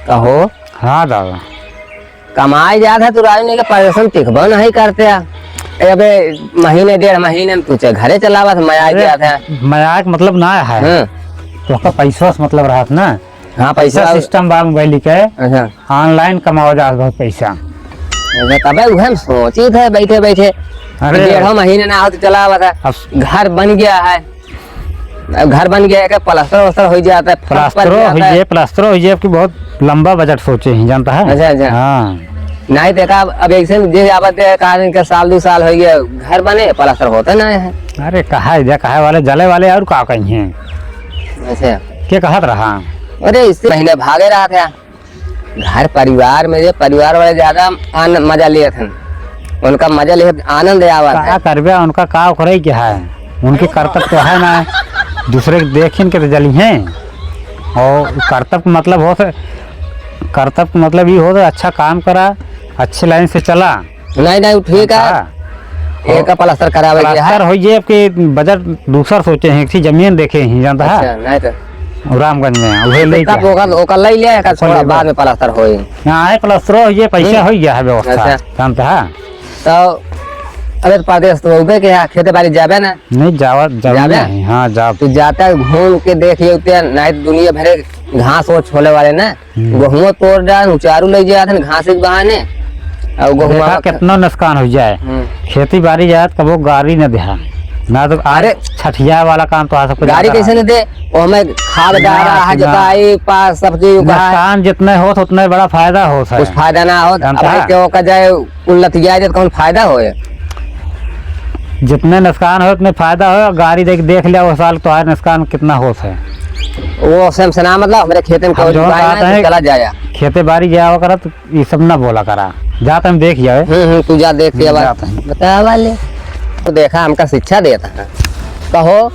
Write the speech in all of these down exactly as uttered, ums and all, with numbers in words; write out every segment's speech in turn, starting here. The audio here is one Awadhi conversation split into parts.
कहो। हाँ दादा। कमाए जात है तू राजू, नहीं के परेशान टिकबो नहीं करते है। ए, अबे महीने डेढ़ महीने में तू चाहे घरे चलावत, मया अरे, जात है। मया के मतलब ना है। हाँ। तो का पैसा से मतलब रहत ना। हाँ, पैसा पैसा। सिस्टम बा मोबाइल के। अच्छा। Online कमाओ जात बहुत पैसा। अच्छा, तबे उहे हम सोचित है बैठे बैठे। अरे। डेढ़ महीने ना हो तो चलावत है। अब घर बन गया है। अब घर बन गया है, का प्लास्टर वस्टर हो जाता है, फर्श पड़ प्लास्टरो जाता है। होइए, प्लास्टरो होइए, आपकी बहुत लंबा बजट सोचे हैं, जानता है? अच्छा, अच्छा। हाँ। नहीं देखा, अब, अब ऐसे में जे आवत है, कहा इनका साल दो साल हो गया, घर बने, प्लास्टर होता ना है। अरे, कहा है, कहा वाले, जले वाले और का कहीं हैं? अच्छा। के कहत रहा? अरे, इससे महीने भागे रहा था। घर परिवार में जे परिवार वाले ज्यादा आन-, मजा लेत हन, उनका मजा लेत आनंद आवत का है। करबे, उनका का ओकरे के है, उनके कर्तव्य तो है ना, दूसरे के देखिन के तो जली हैं। और कर्तव्य के मतलब होत है, कर्तव्य के मतलब ये होत है, अच्छा काम करा, अच्छे लाइन से चला। नहीं, नहीं, ठीक है। हाँ। एक प्लास्टर करावे के है। प्लास्टर होइए, आपके बजट दूसर सोचे हैं, एक चीज जमीन देखे हैं, जानता है? अच्छा, नहीं तो। रामगंज में, उहे ले तब गया। ओकर, ओकर ले लिया, एकर छोड़ा, ले बाद में प्लास्टर होई। यहाँ है प्लास्टर होइए, पैसा हम्म। हो गया है व्यवस्था, अच्छा। जानता है? तो अबे तो परदेस तो उबे के यहाँ खेते बाड़ी जाबे ना? नहीं, जावा, जावा जाबे? नहीं, हाँ, जाब। तू जाता है, घूम के देख लेते हैं, नहीं तो दुनिया भरे घास ओस छोले वाले ना। हम्म। गहुआ तोड़ डाल, उचारू ले जात हन घास के बहाने। और गहुआ देखा, का कितना नुकसान हो जाए। हम्म। खेती बाड़ी जात, कबो गाड़ी न देहा। ना तो अरे। अरे, छठिया वाला काम तो आ सबको गाड़ी ज्यादा कैसे रहा। न दे? वो हमें खाद ना, डाला है, ना। जोताई, पास, सब चीज का है। नुकसान जितने होत, उतने बड़ा फायदा होत है। कुछ फायदा ना होत। जानता अब है? क्यों का जाए, उलतिया जाए, तो कौन फायदा होए? जितने नुकसान हो, उतने फायदा हो। गाड़ी देख, देख लिया, वो साल तोहार नुकसान कितना होत है। वो से हमसे ना मतलब, हमरे खेते में हम कोई जौन दुकान बात ना है, है, चला जाया। खेते बाड़ी जावा करा, तो ये सब ना बोला करा। जात हम देख जाए। हम्म, हम्म, तू जा देख के हम्म, आवा। जात हैं। बतावा ले। तो देखा, हमका शिक्षा देता है। कहो,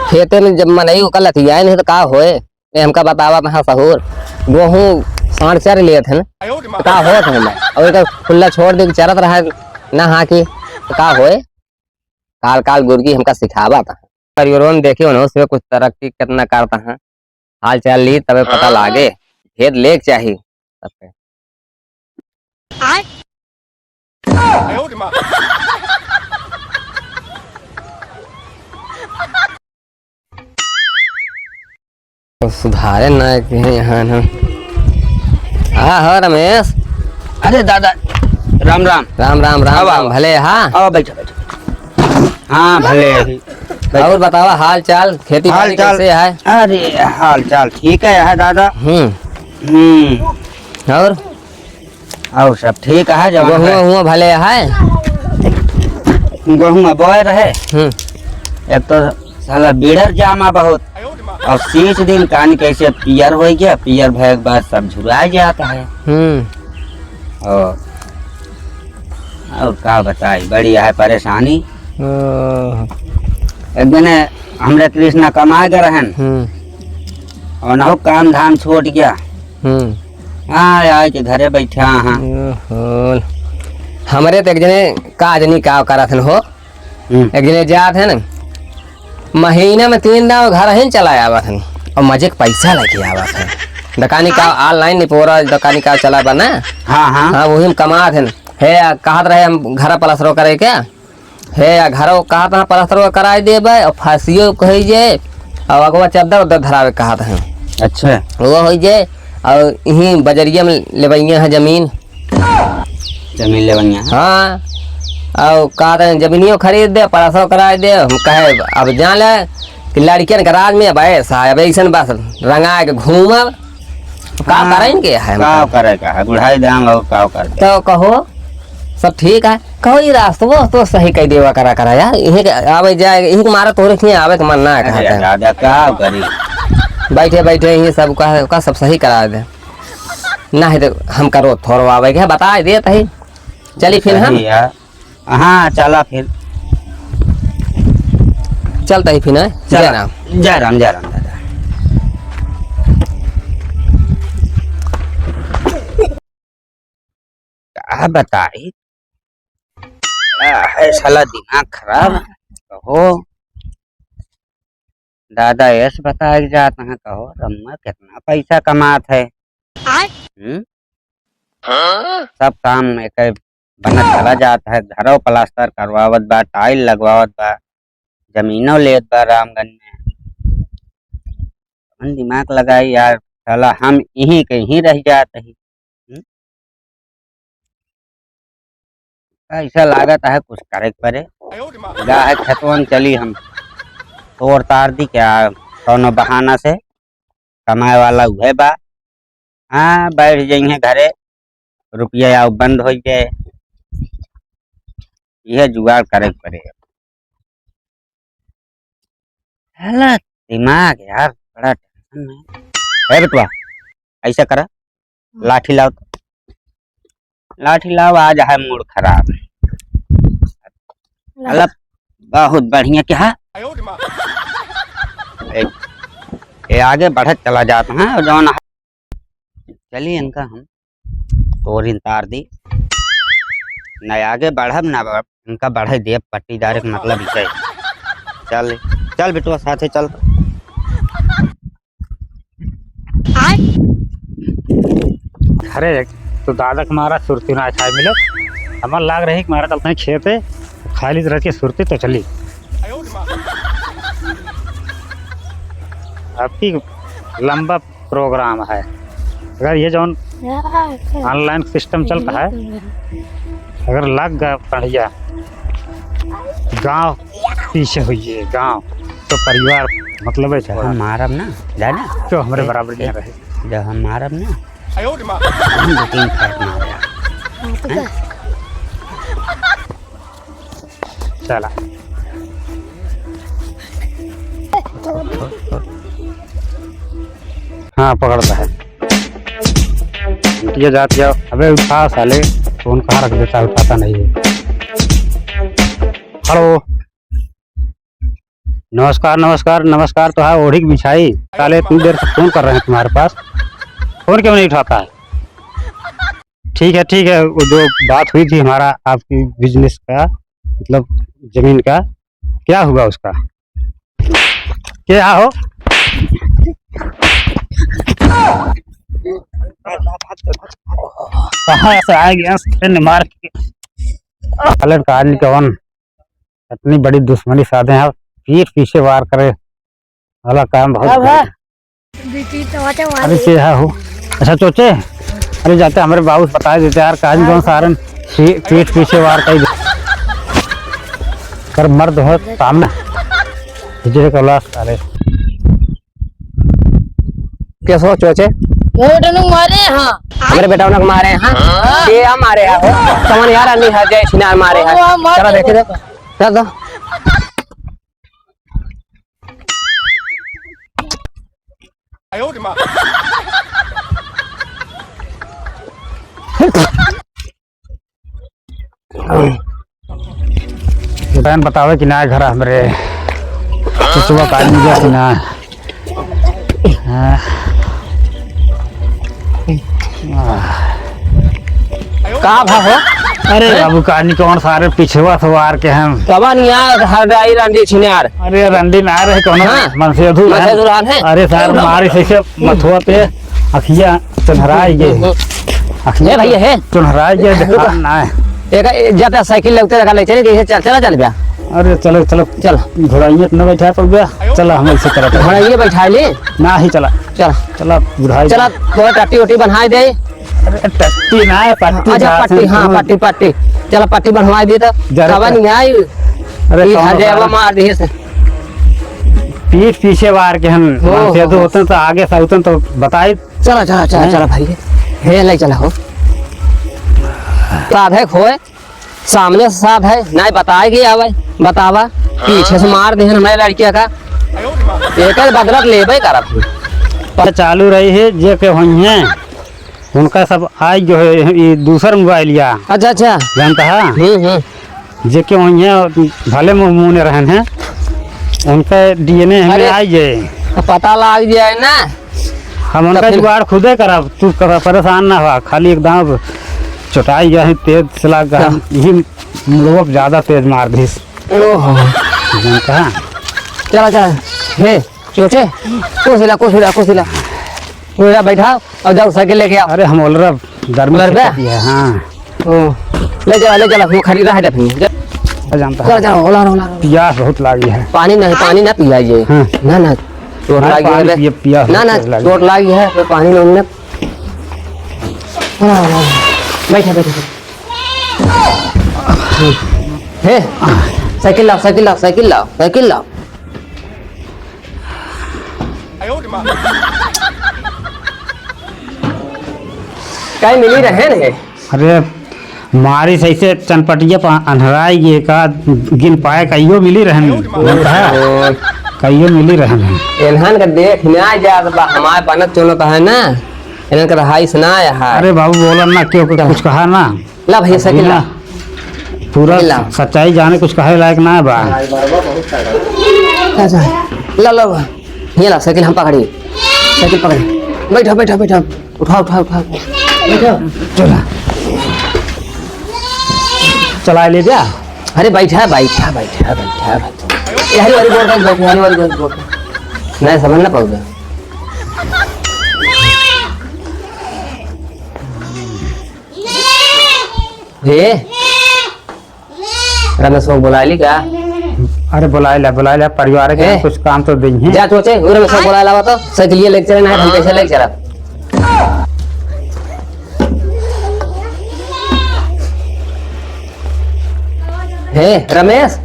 खेते में जब मनई ओकर लतियाए नहीं तो का होए? ए, हमका बतावा, महा सहूर, गोहूँ साँड़ चर लेत हन, तो का होत है ना? और एकर खुल्ला छोड़ दे के चरत रहा, ना हाँकी, तो का होए? काल काल गुरगी हमका सिखावा था। परिवारों में देखे उन्हों से कुछ तरक्की कितना करता है, हाल चाल ली तबे पता लागे, भेद लेके चाही सबके। तो सुधारे ना के यहाँ ना। हाँ, हाँ, रमेश। अरे दादा, राम राम। राम, राम, राम, आओ, राम, आओ। भले, हाँ? आओ, बैठो, बैठो। हाँ, भले अभी। बैठो। और बतावा, हाल चाल, खेती हाल बाड़ी चाल। कैसे है? अरे, हाल चाल ठीक है, है दादा। हम्म। हम्म। और? और सब ठीक है, जवान गोहुआ है। हुआ भले है? गोहुआ बोए रहे। हम्म। एक तो साला बीड़र जामा बहुत, और सींच दिन कान कैसे पियर हो गया, पियर भय के बाद सब झुरा जाता है। हम्म। और, और का बताई, बड़ी है परेशानी। ओह। एक दिन हमरे कृष्णा कमाए गए रहन, हम्म। और ना हो काम धाम छोड़ गया। हम्म। हाँ, आए के घरे बैठा हाँ। ओहो। हमरे तो एक जने का जनी का करत हन हो। हम्म। एक जने जात है ना, महीना में तीन दाव घर ही चला आवत हन और मजे के पैसा लेके आवत हन। दुकानी का हाँ। Online निपोरा दुकानी का चला बना। हाँ, हाँ। हाँ, वही में कमात हन। हे, कहत रहे हम घर पलस्तरो करे के। हे, या घरो कहत हैं पलस्तरो कराई देबे और फसियो कही जे और अगवा चद्दर उद्दर धरावे कहत हैं। अच्छा। वो हो जे और यहीं बजरिया में लेबैया है जमीन। जमीन लेवनिया है। हाँ, और कहत हैं जमीनियो खरीद दे, पलस्तरो कराई दे। हम कहे अब जान ले कि लड़कियन के राज में अब ऐसा है, अब ऐसन बस रंगा के घूमब। का हाँ, करेंगे है का मतलब? करे का है? बुढ़ाई दाम और का करे? तो कहो, सब ठीक है। कहो, ये रास्तवो तो सही कह देवा करा, करा यार। इहे के आवे जाए, इहे के मारा तोरे खिए आवे के मन ना है, अरे कहता है। दादा, का करी? बैठे, बैठे ही सब का, का सब सही करा दे। ना है तो हम करो थोड़ो आवे के, बता दे तही। चली फिर हम। सही है। हाँ, चला फिर। चलता ही फिर, हैं? चला। जय राम। जय राम, जय राम दादा। का बताई? का है साला दिमाग खराब? कहो। दादा ऐस बताए जात हैं, कहो, रम्मा कितना पैसा कमात है। आय? हम्म? सब काम एके बनत चला जात है, घरो प्लास्टर करवावत बा, टाइल लगवावत बा, जमीनो लेत बा रामगंज में। अपन दिमाग लगाई यार, साला हम इहीं के इहीं रह जात ही। हम्म? ऐसा लागत है कुछ करे के परे। जा है खेतवन चली हम तोड़ तार दी क्या कौनो बहाना से, कमाए वाला उहे बा। हाँ, बैठ जइहें घरे, रुपया आउ बंद होइ जाए, यह जुगाड़ करे के परे। साला दिमाग यार, बड़ा टेंशन में। ए बेटवा, ऐसा करा, लाठी लाओ तो। लाठी लाओ, आज है मूड खराब। मतलब बहुत बढ़िया क्या है? ए, ए आगे बढ़त चला जात है, और जौन है, चलिए इनका हम तोरिन तार दी। न आगे बढ़ब, न बढ़ब, इनका बढ़े देब पट्टीदार के मतलब इसे। चल, चल बेटवा, साथे चल। अरे, तो दादा के मारा सुरती ना खाए मिले। हमार लाग रही कि मारा चलते हैं खेते, खाली रह के सुरती तो चली। आपकी लंबा प्रोग्राम है। अगर ये जौन online system चलता है, अगर लग गया बढ़िया, गांव पीछे हुई है, गांव तो परिवार मतलब है जब हम मारब ना, जाना? तो हमरे ए, बराबर ए, नहीं रहे। जब हम मारब ना, हम दो तीन फाट मारे। हाँ, तो हैं? चला। हाँ, पकड़ता है। ये जात जाओ। अबे उठा साले, फोन कहाँ रख देता है, उठाता नहीं है। हेलो। नमस्कार, नमस्कार, नमस्कार। तो हाँ, ओढ़ी की बिछाई। साले इतनी देर से फोन कर रहे हैं तुम्हारे पास, फोन क्यों नहीं उठाता है? ठीक है, ठीक है, वो जो बात हुई थी हमारा आपकी बिजनेस का, मतलब जमीन का, क्या हुआ उसका? क्या हो? कहाँ से आ गया? मार के। अलग का आदमी कौन? इतनी बड़ी दुश्मनी साधे हैं, पीठ पीछे वार करे वाला काम बहुत अब है। गलत है। अरे के है हो? अच्छा चोचे, अरे जाते हमरे बाबू से बता देते यार, काज कौन सारन पी-, पीठ पीछे वार कई दे। पर मर्द हो सामने, हिजड़े का लाश सारे। कैसे हो चोचे? ये बेटा नु मारे हैं। हमरे बेटा उनक मारे हैं। हाँ। ये हम मारे हैं हो। समन यार अन्नी हर जाए छिनार मारे हैं। वो हम मार चला दे देखे तो। चल तो। बहन बतावे कि ना घर हमरे। चुचुआ का आदमी जैसे ना। हाँ। का भा हो? अरे बाबू, कानी कौन सारे पिछवा सवार के हम। कबा नहीं यार, हर डाई रंडी छिनार। अरे रंडी ना रहे, कौन हाँ। मनसेधु है। मनसेधु रहन है। अरे सार, मारी से, से मथुआ पे अखिया चुनहराई गए। हम्म। अखिया ए भैया, हे। चुनहराई गए, देखा ना है। एक, ए, जाता साइकिल लगते लगा ले, चले, जैसे चल, चला चल बे। अरे चलो, चलो। चल। घोड़ाइये तो न बैठा पर बे। चला, हम ऐसे करत हैं। घोड़ाइये बैठा ले। ना ही चला। चल। चला, बुढ़ाई। चला, थोड़ा टट्टी वट्टी बन्हाई दे। अरे, टट्टी ना है, पट्टी अच्छा, बात पट्टी, है, हाँ, तुम पट्टी, पट्टी। चला, पट्टी बन्हवाई दे तो। जरा कबा नहीं आई। अरे, ई कौन हजेवा बता? मार दिए से। पीठ पीछे वार के हम हो, मानते हो, तो हो। होते तो आगे से होते तो बताई। चला, चला, चला, हैं? चला भाई। हे, ले चला हो। साधे खोए। सामने से साफ है, नाहीं बताए के आवे, बतावा, पीछे से मार देहन हमारे लड़किया का, एकर बदला लेबे करब। पर चालू रही है, जे के होइहें, उनका सब आई जो है, ये दूसर मोबाइल या। अच्छा, अच्छा। जानता है? हम्म, हम्म। जे के होइहें, भले मुँह, मुँह ने रहन हैं, उनका डीएनए हमें अरे, आई जाए। पता लाग जाए ना। हम तो उनका फिर जुगाड़ खुदे करब, तू कर, परेशान ना हुआ, खाली एकदम चोटाई गया है, तेज से लाग गया है, हाँ। यही मुड़वा पे ज्यादा तेज मार दीस। ओहो। जानता है? चला, चला। हे, चोचे, कुछ ला, कुछ ला, कुछ ला। ओला बैठाओ और जाओ साइकिल लेके आओ। अरे हम ओलरब, गर्मी उलरबे? से है, हाँ। ओ, ले चला, ले चला, वो खड़ी रहा है अपनी। जा। मैं जानता चला, हूँ। चला, ओला, ओला, ओला। प्यास बहुत लागी है। पानी नहीं, पानी ना पिया ये। हाँ। ना, ना, चोट अरे लागी है पानी बे। पिए, पिया ना, ना, चोट लागी। चोट लागी है, तो पानी नहीं ना। ओला, ओला, ओला। बैठा, बैठा, बैठा। हे, साइकिल लाओ, साइकिल लाओ, साइकिल लाओ, साइकिल लाओ। काहे मिली रहेन है? अरे, मारी सही से चनपटिया पर अन्हराई गए का, गिन पाए कहियो मिली रहेन। ओ। कहियो मिली रहेन। इन्हन का देख ना जात बा, हमार बनत चुनत है ना, इन्हन का रहाइश ना है। अरे बाबू, बोलन ना, क्यों, कुछ कहा ना। ला भैया, साइकिल ला। ना, पूरा साइकिल ला। सच्चाई जाने कुछ कहे लायक ना बा। अच्छा, ला, ला बा। ये ला, साइकिल हम पकड़ी। साइकिल पकड़ी। बैठा, बैठा, बैठा। उठा, उठा, उठा। बैठा। चला। चला ले जा। अरे बैठा, बैठा, बैठा, बैठा, बैठा। ये हरी वाली गोड़ पे बैठ, हरी वाली गोड़ पे। नहीं समझ ना पाऊंगा। हे, रमेश को बुला ली का? अरे बुलाए ला, बुलाए ला, परिवार के ए, कुछ काम तो देंगे। जा चोचे, वो रमेश को बुला लावा तो, साइकिलिया लेके चले ना, हम कैसे लेके चला? हे, रमेश,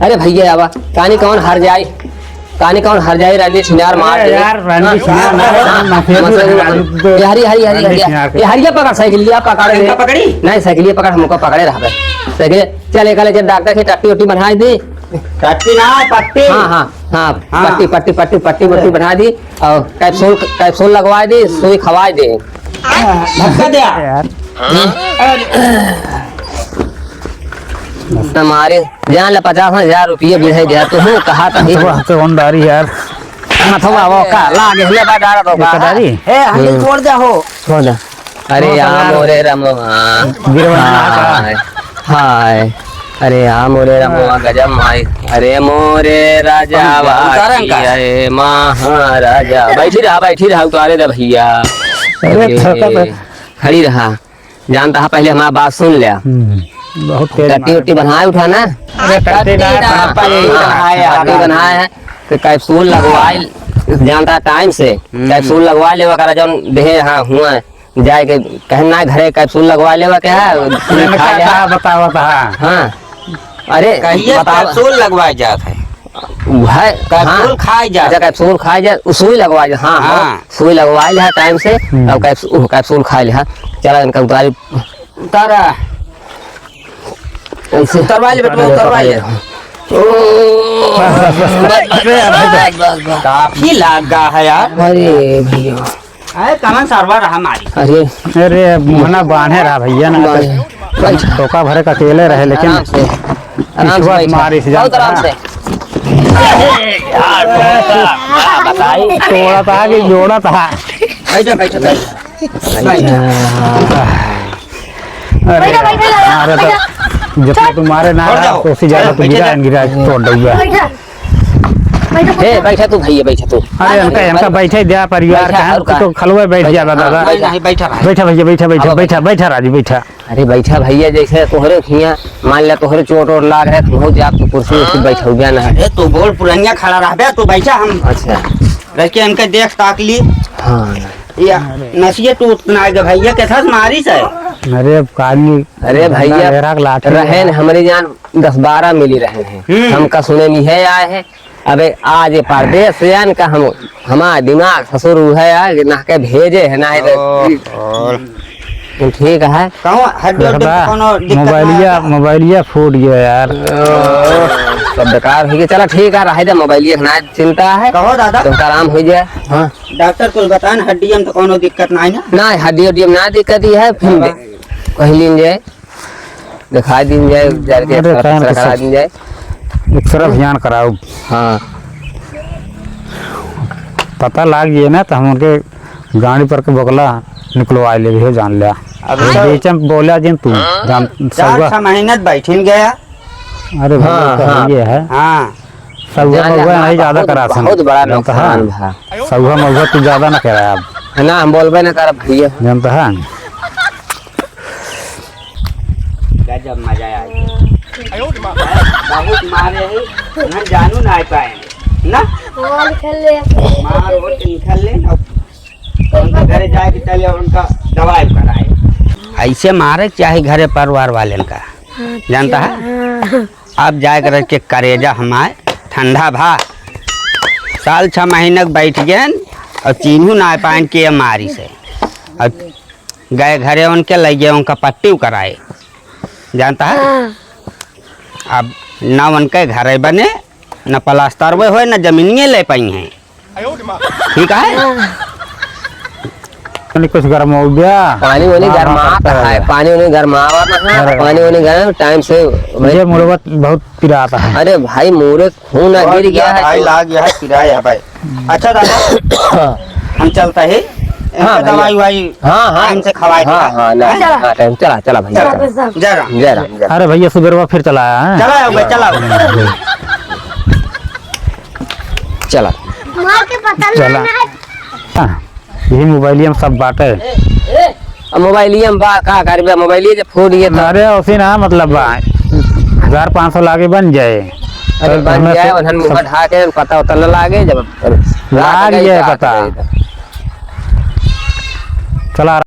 अरे भैया आवा, कानी कौन हार जाए? कानी कौन हर जाई, रंडी छिनार मार अरे दे। यार, रंडी हाँ। छिनार ना, हाँ। ना, ना, मसला ना, नहीं। ना। ये हरी, हरी, हरी, रंडी हरी। छिनार के। ये हरिया पकड़, साइकिलिया पकड़ दे। इनका पकड़ी? नहीं, साइकिलिया पकड़, हमको पकड़े रहा बे। साइकिल, चल, एक ले, चल, डॉक्टर के टट्टी उट्टी बन्हाई दी। टट्टी ना, पट्टी। हाँ, हाँ, हाँ, हाँ। पट्टी, पट्टी, पट्टी, पट्टी, पट्टी बन्हा दी। और कैप्सूल, कैप्सूल लगवाई दी, सुई खवाई दे। धक्का दिया। यार। हम्म। अरे। तुम्हारे जान ला पचास हजार रुपये बिढ़े दिया, तू हूँ कहा था ही। तो वहाँ से कौन डारी यार? मथवा वो का, लागे हुए बा डारा तो ये का। कटारी? ए, हंडी हम्म। छोड़ दे हो। छोड़ दे। अरे छोड़ दे राम, यार। ओरे राम, हाँ। गिरवा ना का। हाय, हाय। अरे राम, ओरे राम, हाँ। गजब माई। अरे मोरे राजा उतारा वाकी इनका। है महाराजा। बैठी रहा, बैठी रहा, उतारे दे भैया। अरे, अरे, थोड़ा सा खड़ी रहा। जानता है, पहले हमारा बात सुन लिया। हम्म, बहुत तेज टट्टी मारा। उट्टी बनाए उठा ना। अरे, टट्टी ना, टट्टी ना, पापा, यही हाँ, बनाए है, टट्टी हाँ। बनाए है, तो कैप्सूल लगवाए, जानता है, टाइम से हम्म। कैप्सूल लगवा लेवा करा, जौन देहे, हाँ, हुआ है, जाए के कहन ना घरे कैप्सूल लगवा लेवा के है, सुई खा ले। का बतावा था? हाँ, अरे, कहिए बतावा। कैप्सूल लगवाए जात है। उ है, कैप्सूल हाँ। खाए जा। अच्छा, कैप्सूल खाए जा, उ सुई लगवाए जा, हाँ, हाँ। हाँ। सुई लगवाए जा टाइम से, हम्म। अब कैप्सू-, उ कैप्सूल खाए ले, हाँ। चला इनका उतारी। उतारा। ऐसे। उतरवा ले बेटवा, उतरवा ले। ओ, बस, बस, बस, बस, बस, बस, बस। काफी लाग गा है यार। अरे भैया। अरे, कमन सरवा रहा मारी। अरे। अरे, मुहना बांधे रहा भैया ना। बांधे। बैठ। टोका भरे का अकेले रहे, लेकिन आराम से। आराम से पिछुआ बैठ। मारी से बहुत जानता आराम है। से। अरे, यार, बहुत आराम। बताई। तोड़ा था कि जोड़ा था? बैठो, बैठो, बैठो। बैठो। अरे, बैठो, बैठो, मारे तो बैठो। जितना तू मारे ना छोड़ रहा, दो। तो उसी ज्यादा तू बैठो, गिरा, बैठो। गिरा, तोड़ दूंगा। बैठो। बैठो, ए, बैठो। बैठा तू भैया, बैठा तू। अरे, इनका, इनका बैठे दिया परिवार बैठा, का, और तू का? तो खलवे बैठ बैठा, जा, हाँ, दादा। नहीं, नहीं, बैठा भाई। बैठा भैया, बैठा, बैठा, अब बैठा, बैठा राजू, बैठा। अरे, बैठा भैया, जैसे तोहरे हियाँ, मान लिया, तोहरे चोट वोट लाग रहे, तू हो जा, तू कुर्सी उर्सी बैठा हो गया ना। अरे, तू बोल, पुरनिया खड़ा रहबे, तू बैठा, हम अच्छा। रह के इनके देख ताक ली। हाँ। या, नसिए टूट ना गए भैया, कैसा मारी से? अरे, अब काली अरे भैया, डंडा घेरा के लाठी रहे है। न, हमरे जान दस बारह मिली रहे हैं। हम्म। हमका सुने में है आए हैं। अबे आज ये परदेश से आन का हम, हमारा दिमाग ससुर उ है यार, कि ना के भेजे है, ना है तो ओहो। ठीक है। कहूँ हड्डी उड्डी देखबा, कोनो दिक्कत ना मोबाइलिया, है? मोबाइलिया फूट गया यार। ओ, सब बेकार हो गया। चला ठीक है, रहे दे मोबाइलिया, ना चिंता है। कहो दादा। तुमका आराम हो जाए। हाँ। डॉक्टर कुछ बतान, हड्डी में तो कोनो दिक्कत ना है ना? ना, हड्डी उड्डी में ना दिक्कत ही है, फिर हाँ। दे-, कहीं लीन जाए। दिखाई दीन जाए, जाके अरे, एक्सरे कान के करा सब दीन जाए। एक्सरे अभियान कराओ। हाँ। पता लाग जाए ना, तो हम उनके गाड़ी पर के बगला निकलवा ले, भी जान लिया। अब तो बीच में बोला जिन तू, जान, चार सौगा। छह महीने बैठिन गया। अरे भाई, हाँ, तो हाँ। ये है। हाँ। सौगा जान ले, मौगा हमारा नहीं ज्यादा बहुत, करा सन। बहुत बड़ा जानता है? नुकसान भा। सौगा मौगा तू ज्यादा ना करा अब। ना, हम बोलबे ना करब भैया। जानता है? गजब मजा आ गया। बहुत मारे है, ना जानू ना आ पाए ना। मार निकल ले। मार और निकल ले ना। उनका घरे जाए के चले, उनका दवाई कराए। ऐसे मारे के चाही घरे परिवार वालेन का। हाँ, जानता है? हाँ। अब जाए कर के करेजा हमार ठंडा भा। साल छह महीना के बैठ गए और चीन्हू ना पाएन के मारी से। अब गए घरे उनके, ले गए उनका पट्टी कराए। जानता है? हाँ। अब ना उनके घरे बने, ना प्लास्टर वे होए, ना जमीनिए ले पाई हैं। ठीक है? पानी कुछ गर्म हो गया। पानी वानी गर्मा गर्मात पड़ता है, है। पानी वानी गर्मावा ना है, अरे। पानी वानी गर्म टाइम से भाई। मुझे मुड़वा बहुत पिराता है। अरे भाई, मुड़े खून आ और गिर गया है भाई, तो। लाग गया है, पिराया है भाई। अच्छा दादा, हम चलता है, इनका हाँ भैया। दवाई वाई हाँ, हाँ। टाइम से खवाए हाँ, देगा। हाँ, ना, हैं? हाँ, टाइम, चला, चला भैया, चला। चला। जय राम। जय राम, जय राम। अरे भैया, सुबेरवा फिर चला आया, हैं? चला आओ भाई, चला आओ। चला। मार के पता चला। ना है। हाँ, यही मोबाइलिया में सब बाटे। अब मोबाइलिया में बा, का करबे, मोबाइलिया जब फूट गया तो। अरे, उसी ना, मतलब, बा, हजार पाँच सौ लागे बन जाए। अरे, तो बन हमें जाए, से उन्हन मुँह सब ढाके, पता उता न लागे, जब लाग जाए पता। चला।